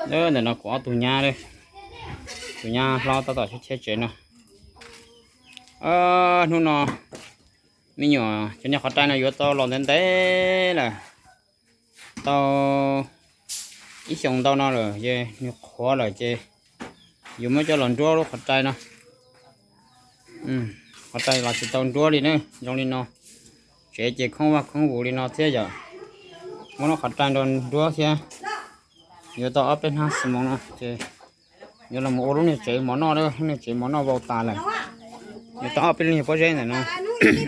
Ntawm no kuv ob tug nyab, tus nyab hlob tab tom cheb tsev no. Hnub no me nyuam cov niag qhov rai no yuav tau los ntev ntev lawm, tau ib xyoos ntau no lawm ces nws qhuav lawm ces yuav muab coj los nruab lub qhov rai no. Qhov rai los tsis tau nruab li na, zoo li no, tsev ces khoob vaj khoob vus li no thiab yom. Muab lub qhov rai nrog nruab thiab. Yuav tau ob peb hnab xi moos no ces yuav los ua lub niag tsev mov noj, lub niag tsev mov noj vau tas lawm. Yuav tau ob peb lub niag pob zeb ntawm no,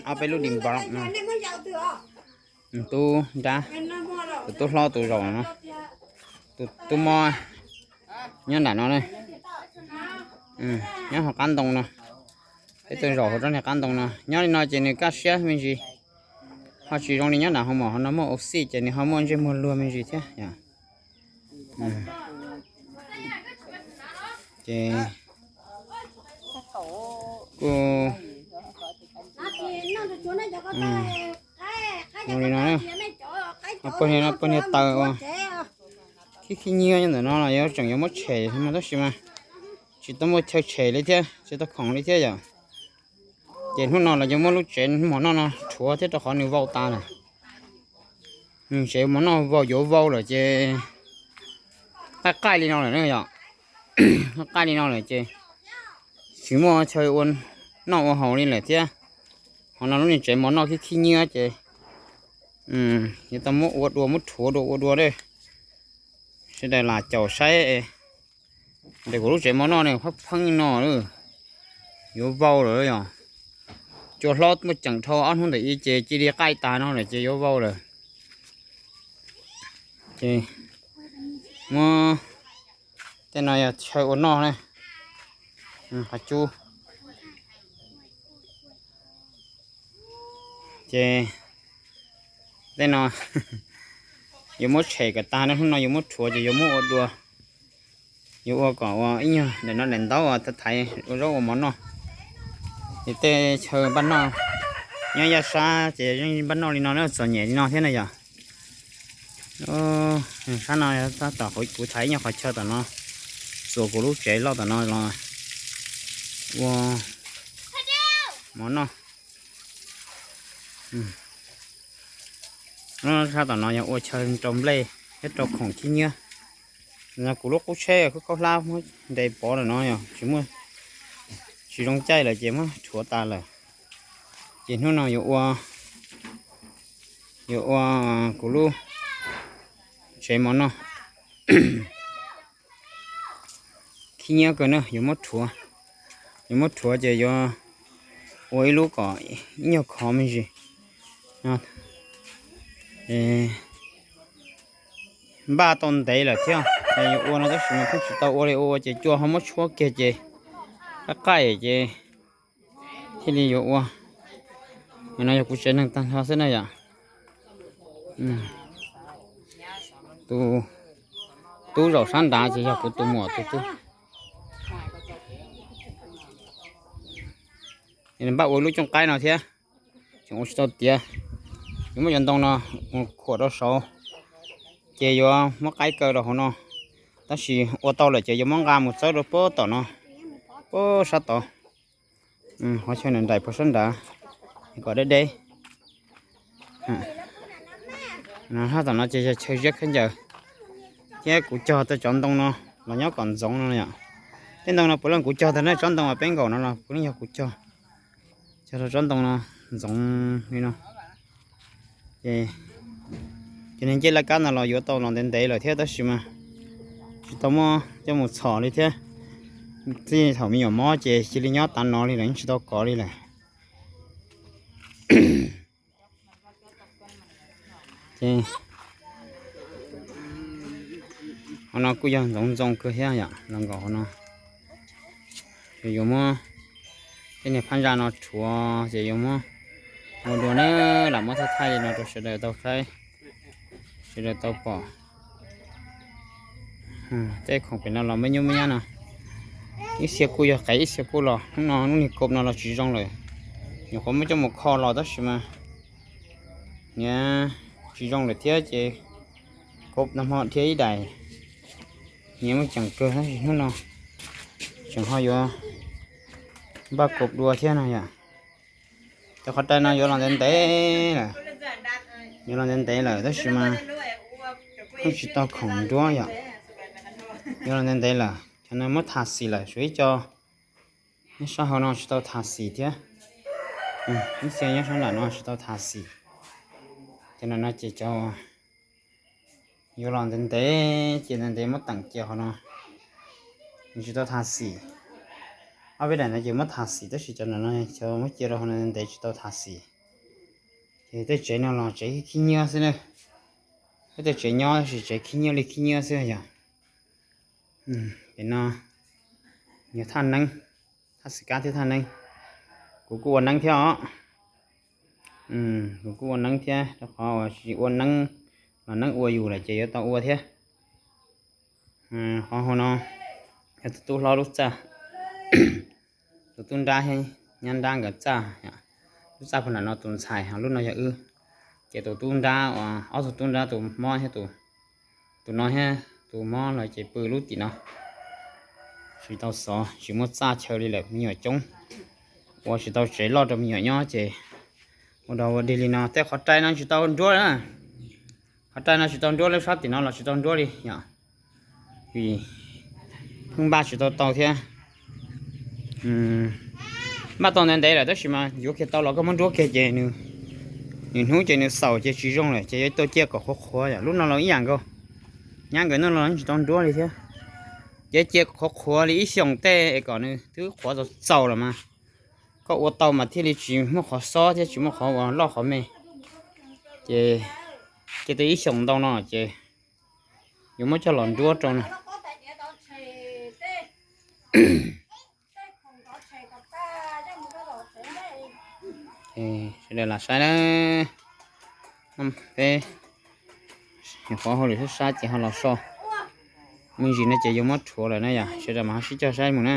ob peb lub dim npov no. Tub nrab, tus tub hlob tus zaum no, tus tub mob nyob nram no, nyob hauv qab ntoo no. Peb tuaj zaum hauv tsob niag qab ntoo no, nyob li no ces nws kaj siab me ntsis, ho tsis zoo li nyob nram hoo mom, hauv no muaj ua xij ces nws ho muaj ntsej muag luag me ntsis thiab. Ces kuj zoo li no, pawg niag taws uas khib khib nyiab nyob ntawm no los yuav tseem yuav muab tshem no tab sis mas tsis tau muaj chaw tshem li thiab tsis tau khoom li thiab yom. Ces hnub no los yuav muab lub tsev mov noj no rhuav thiab rau qhov nws vau tas lawm. Nws tsev mov noj vau yuav vau lawm ces qaij qaij li no lawm na yom. Qaij qaij li no lawm ces tsis muaj chaw ua noj ua haus li lawm thiab. Qhov no lub niag tsev mov noj khib khib nyiab ces yuav tau muab ua dua, muab rhuav dua ua dua. Sawv daws lam caum saib ntawm kuv lub tsev mov noj ne, pheej pheej no yuav vau lawm yom. Cua hlob muaj ceem dhau ob hnub ntawm ib ces cia li qaij tas no lawm ces yuav vau lawm. Ces muab tej no yog chaw ua noj ne, qhov cub. Ces tej no yuav muab tshem kom tag no, hnub no yuav muab rhuav ces yuav muab ua dua. Yuav ua kom ua ib nyuag daim no daim ntaub uas thaiv ua zaub ua mov noj. Ces tej chaw npaj noj nyob yaj sab ces yeej npaj noj li no na, txom nyem li no thiab na yom. Sab no tab tom kuv thaiv ib nyuag qhov chaw tom no, txuas kuv lub tsev loj tom no los ua mov noj. Sab tom no yog ua chaw rau nplej thiab rau khoom khib nyiab. Kuv lub qub tsheb khaub khaub hlab muab ntes pov lawm no yog tsis muaj, tsis zoo caij lawm ces muab rhuav tas lawm. Ces hnub no yuav ua, yuav ua kuv lub tsev mov noj. Khib nyiab kawg na, yuav muab rhuav, yuav muab rhuav ces yuav ua ib lub kom ib nyuag khov me ntsis. Npaj tau ntev lawm thiab es yuav ua no tab sis mas pheej tsis tau ua li, ua ua ces cua ho muab tshuab kiag ces qaij qaij ces thiaj li yuav ua. No yog kuv tsev neeg tag nrho xwb na yom. Tus tub zaum sab nrad ces yog kuv tus muam tus tub. Npaj ua lub cooj qaib no thiab, tseem ua tsis tau tiav. Yuav muab cov ntoo no mus khuam rau saud, ces yuav muab qaib kaw rau hauv no. Tab sis ua tau lawm ces yuav muab nqa mus txawb rau puag tom no, puag sab tod, qhov chaw nraim puag sab nrad, kom deb deb. Sab tom no ces yog chaw ziab khaub ncaws, thiab kuv cog tau cov ntoo no los nyob kom ntxoov no yom. Tej ntoo no puav leej kuv cog tag na, tsob ntoo uas peb nkaum no los puav leej yog kuv cog. Cog tau tsob ntoo no ntxoov li no. Ces cov niag ncej laj kab no los yuav tau los ntev ntev lawm thiab tab sis mas tsis tau muab coj mus txhom li thiab. Txij thaum me nyuam mob ces cia li nyob tav no li lawm, yeej tsis tau kov li lawm. Ces qhov no kuj yog ntxoov ntxoo kawg thiab yom, los nkaum hauv no. Ces yuav muab tej niag phab ntsa no rhuav ces yuav muab ua dua na, lam muab thaij thaij li no rau sawv daws tau saib, sawv daws tau pom. Tej khoom pem no los me nyuj me nyab no, ib txhia kuj yog qev, ib txhia kuj los. Hnub no lub niag koob no los tsis zoo lawm, nyuam qhuav muab coj mus kho los tab sis mas niag tsis zoo lawm thiab ces koob no hmo dhia ib daim. Nyias muaj ceem kawg tab sis hnub no tseem ho yuav npaj kaus dua thiab no yom. Cov qhov rai no yuav los ntev ntev lawm, yuav los ntev ntev lawm tab sis mas yeej tsis tau khoom nruab yom. Yuav los ntev ntev lawm, cov no muab tham xim lawm, suav ib co nyob sab hauv no tsis tau tham xim thiab. Ib xia nyob sab nram no tsis tau tham xim. Cov no no ces cov yuav los ntev ntev, cia ntev ntev muab teem cia hauv no, tsis tau tham xim. Ob peb daim no ces muab tham xim tab sis cov no no cov muab cia rau hauv no ntev tsis tau tham xim. Ces tej tsev no los tsev khib nyiab xwb na. Peb tej tsev nyob tab sis tsev khib nyiab li khib nyiab xwb yom. Pem no yog thaj neeb, thaj xim kab thiab thaj neeb. Kuv kuj ua neeb thiab os. Kuv kuj ua neeb thiab, rau qhov uas tsis ua neeb los neeb ua yus lawm ces yuav tau ua thiab. Qhov hauv no yog tus tub hlob lub txaj, tus tub nrab thiab nyab nrab nkawd txaj. Lub txaj puag nram no tus ntxhais, ho lub no yog wb. Ces tus tub nrab uas ob tug tub nrab tus mob thiab tus, tus no thiab tus mob lawm ces pw lub tim no. Tsis tau xov, tsis muaj txaj chaw li lawm, me nyuam coob. Ua tsis tau tsev loj rau me nyuam nyob ces ua dog ua dig li no. Tej qhov rai no tsis tau nruab na. Qhov rai no tsis tau nruab, lub sab tim no los tsis tau nruab li yom. Vim pheej npaj tsis tau tau thiab. Npaj tau ntev ntev lawm tab sis mas yuav kiag tau los koj muab nruab kiag ces nws hnub ces nws xaus ces tsis zoo lawm ces yuav tau cia kom qhuav qhuav yom. Lub no los ib yam nkaus, nyab nkawd no los tsis tau nruab li thiab. Ces cia qhuav qhuav li ib xyoos tej es kom nws twb qhuav txaus txaus los mas koj ua tau mas thiaj li tsis muaj qhov xob thiab tsis muaj qhov uas loj qhov me. Ces cia tau ib xyoos ntau no ces yuav muab coj los nruab rau no. Sawv daws lam saib na, peb qhov hauj lwm sab sab ces ho los so. Me ntsis no ces yuav muab rhuav lawm na yom, sawv daws mas ho sib cog saib mus na.